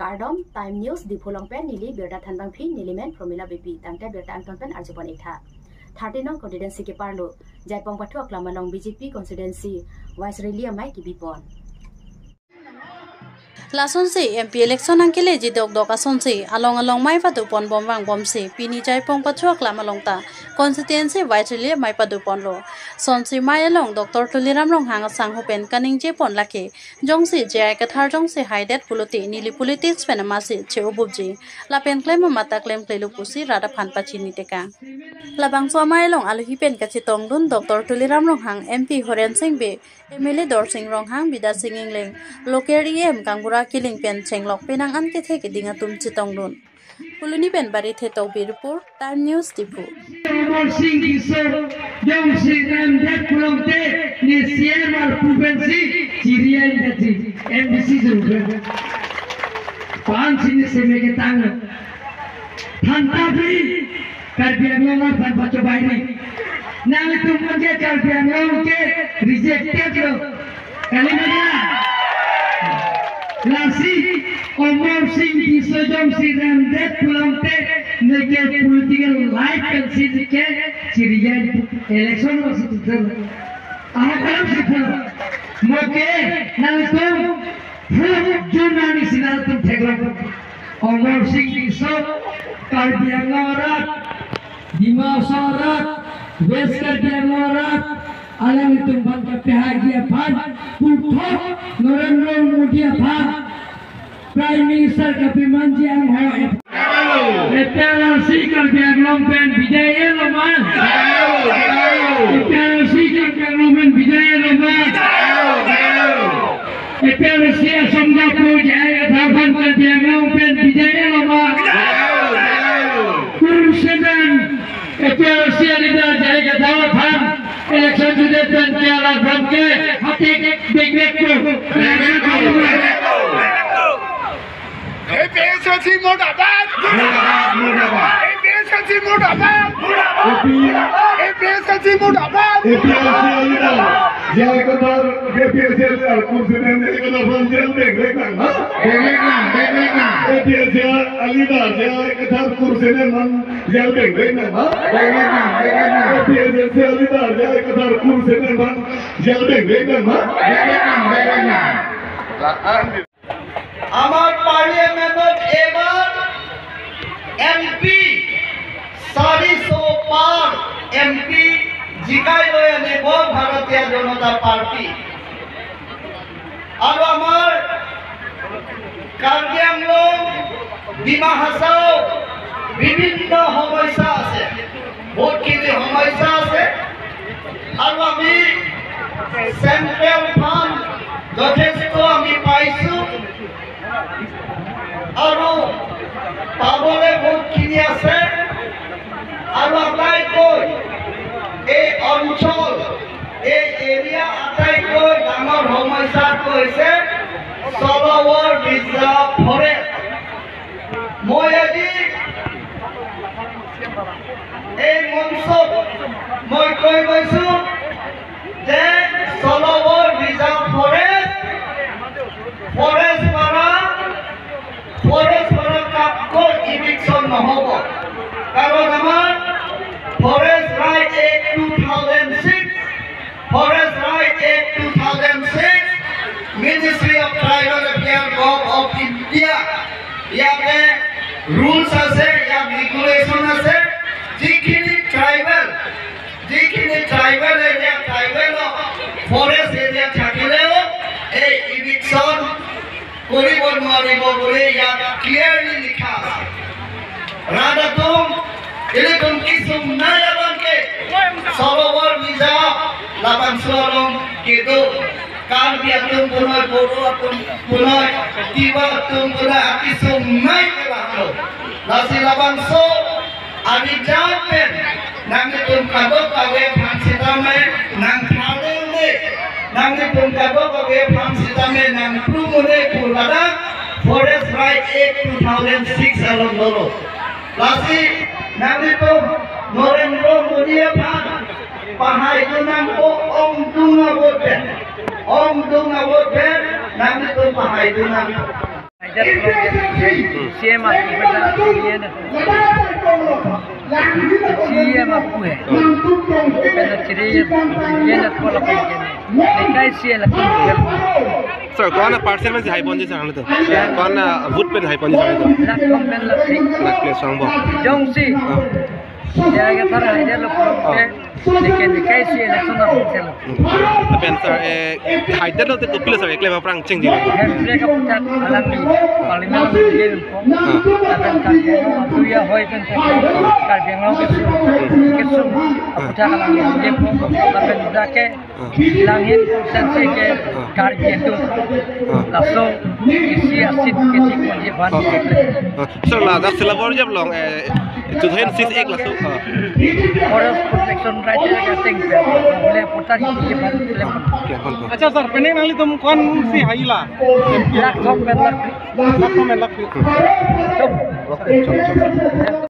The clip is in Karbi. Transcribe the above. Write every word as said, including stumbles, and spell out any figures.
Kardom, Time News Diphu along pen neli birta thanbangpi, neli men Promila Beypi, tangte birta angton pen arjupon-ik tha. Thirty nong constituency keparlo Jaipong Pathu Aklam along B J P constituency wise rally amei kebipon. Lasonsi M P election nangkeleji dokdok asonsi along along mei padopon bom vangbomsi pini Jaipong Pathu Aklam along ta constituency wise rally mei padoponlo. Sonsi mei along Doctor Tuliram Ronghang asangho pen kaningjepon lake, jongsi J I Kathar jongsi haidet pulote neli politics pen amatsi che-obupji, lapen klem amat ta klemklelo pusi rat aphan pachini tekang. Labangso amei along alohi pen kachetongdun Doctor Tuliram Ronghang, M P Horen Sing Bey, M L A Dorsing Ronghang, Bidya Sing Engleng, local E M Kangbura Killing pen chenglok penang an kethe keding atum chetongdun. Phuloni pen Barithe Tokbi report, Time News Diphu. Amar Sing Tisso jongsi remdet pulote ne C M arpu pensi chiri-en detji, M D C jongsi. Pansi ne seme ketang. Thantapri Karbi Anglong aphan pachobairi. Nanglitum manje Karbi Anglong ke rejected lo. Kali mana? Lasi Amar Sing Tisso jongsi remdet pulote neke political life pensi neke chiri-en election lo si tutur. Aha kalam si pulo. Moke nanglitum fourth June arni si nanglitum theklong. Amar Sing Tisso, Karbi Anglong arat, Dima Hasao arat, West Karbi Anglong arat, alanglitum aphan kapehai aphan, puthot Narendra Modi aphan Prime Minister kapemanji angho ep-, A P H L C Karbi Anglong pen bijai-e lo ma? A P H L C Karbi Anglong pen bijai-e lo ma? A P H L C asong japo J I Kathar aphan Karbi Anglong pen bijai-e lo ma? Kurusena A P H L C a-leader J I Kathar aphan election judet pen ke arat aphan ke hatik bek bek ko. A P H L C murdabad! Murdabad, murdabad! A P H L C murdabad! A P H L C murdabad! A P H L C a-leader J I Kathar, A P H L C a-leader kurusena J I Kathar aphan jail bek bek nang, ha? Bek bek nang, bek bek nang. A P H L C a-leader J I Kathar kurusena aphan jail bek bek nang, ha? Bek bek nang, bek bek nang. A P H L C a-leader J I Kathar kurusena aphan jail bek bek nang, ha? Bek bek nang, bek bek nang. Amar parliament-ot ebar M P sariso par M P jikai loi anibo Bharatiya Janata Party. Aru amar Karbi Anglong, Dima Hasao bibhinno somosya ase, bahut khini somosya ase. Aru ami central fund jothesto ami paisu. Aru pabole bahut khini ase. Aru ataikkoi ei onchol, ei area ataikkoi dangor somosya atoh hoise Solowar Reserve Forest. Moi aji ei monsot moi koi baisu je Solowar Reserve Forest, forest para, forest para kakkoi eviction nohobo. Karon amar Forest Right Act two thousand six, Forest Right Act two thousand six, Ministry of Tribal Affairs, Govt. of India, ইয়াতে rules আছে, ইয়াত regulation আছে, যিখিনি tribal, যিখিনি tribal area, tribal forest area থাকিলেও এই eviction কৰিব নোৱাৰিব বুলি ইয়াত clearly লিখা আছে। Rat atum, ilitum kesung nai abang ke, Solowar Reserve labangso along kedo, Karbi atum punoi, Bodo atum punoi, Tiwa atum punoi, akesung nai ke lahelo. Lasi labangso arijak pen nanglitum kadokave aphan sitame nangtharle, nanglitum kadokave aphan sitame nangpru mune pu ladak Forest Right Act two thousand six along dolo. Lasi nanglitum Narendra Modi aphan pahai dunang ko ongdung a-vote pen, ongdung a-vote pen nanglitum pahai dunang. Hmm. C M apu pen ta C M apu hai. Hmm. C M apu hai. Hmm. Pen ta chiri, chiri na kola pen kene. Lekai si election. Sir, ko-an a percent pensi haiponji sir nangli to? Ko-an a vote pen haiponji sir nangli to? Lakh thom pen lakh phli. Lakh phli asongbom. Jongsi. Ah. Jaga thar haidetlo, ah, ke, lekin lekai si election na hotel. Hmm. Lapen sir, eh, haidetlo te kopilo sir, eklem aphrang chengji? Hemprek aputhak alangli, parliament alangli, ah, lapen Karbi Anglong atuya hoi pen, Karbi Anglong kesung, kesung aputhak alangli, lapen jake Ah. Langhin constituency ke, ah, Karbi atum. Ah. Laso isi asit kethik ponji aphan. Ah. Ah. Sir, ladak silabor jap long, eh, two thousand six Act laso. Ah. Forest Protection Right Act ateng pen. Bole putar isi aphan klem. Okay, okay. Acha sir, penang nanglitum ko-ansi haila? Lakh thom pen lakh phli. Lakh thom pen lakh phli. Hmm. Thom. Okay, chok, chok.